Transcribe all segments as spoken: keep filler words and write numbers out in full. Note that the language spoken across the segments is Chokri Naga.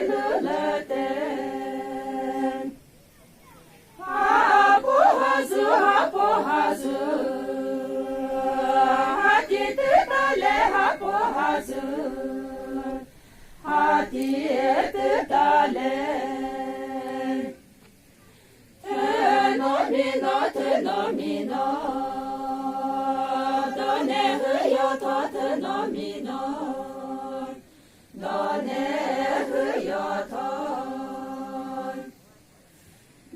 Lülüte. Hapo hazu, hapo hazu. Hati tütale, hapo hazu. Hati tütale. Thünomino, thünomino. Done hüyo tho thünomino. Done hüyo tho.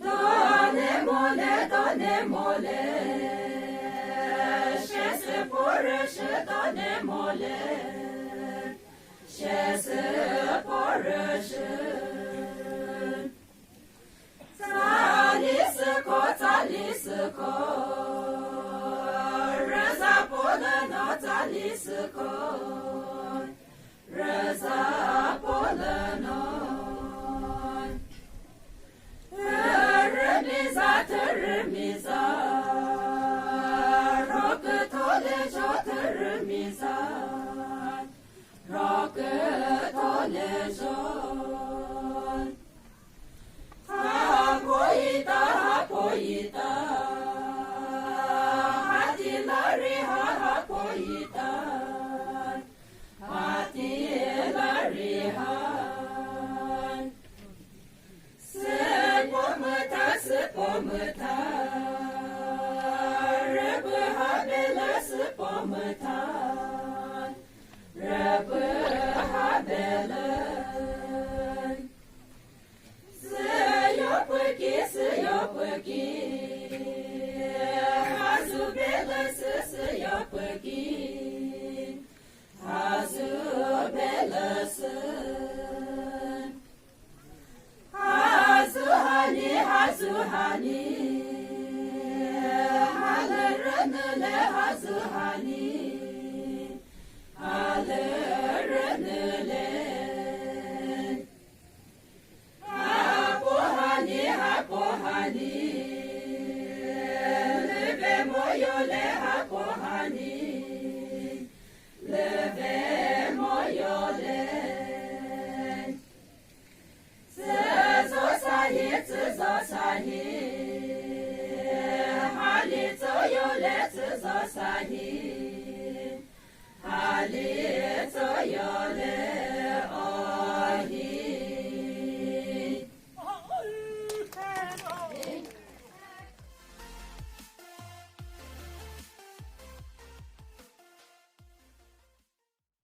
Done mole, done mole. Shesü porüshü, done mole. Shesü porüshü. Tsali süko, tsali süko, rüza polüno tsali süko, rüza polüno. Thürümiza, thürümiza, rokütho lüzho thürümiza, rokütho lüzho. Hapo ita, hapo ita. Hati lari ha, hapo ita. Hati lari ha. Süpo mütha, süpo mütha. Rüpü ha bela süpo mütha.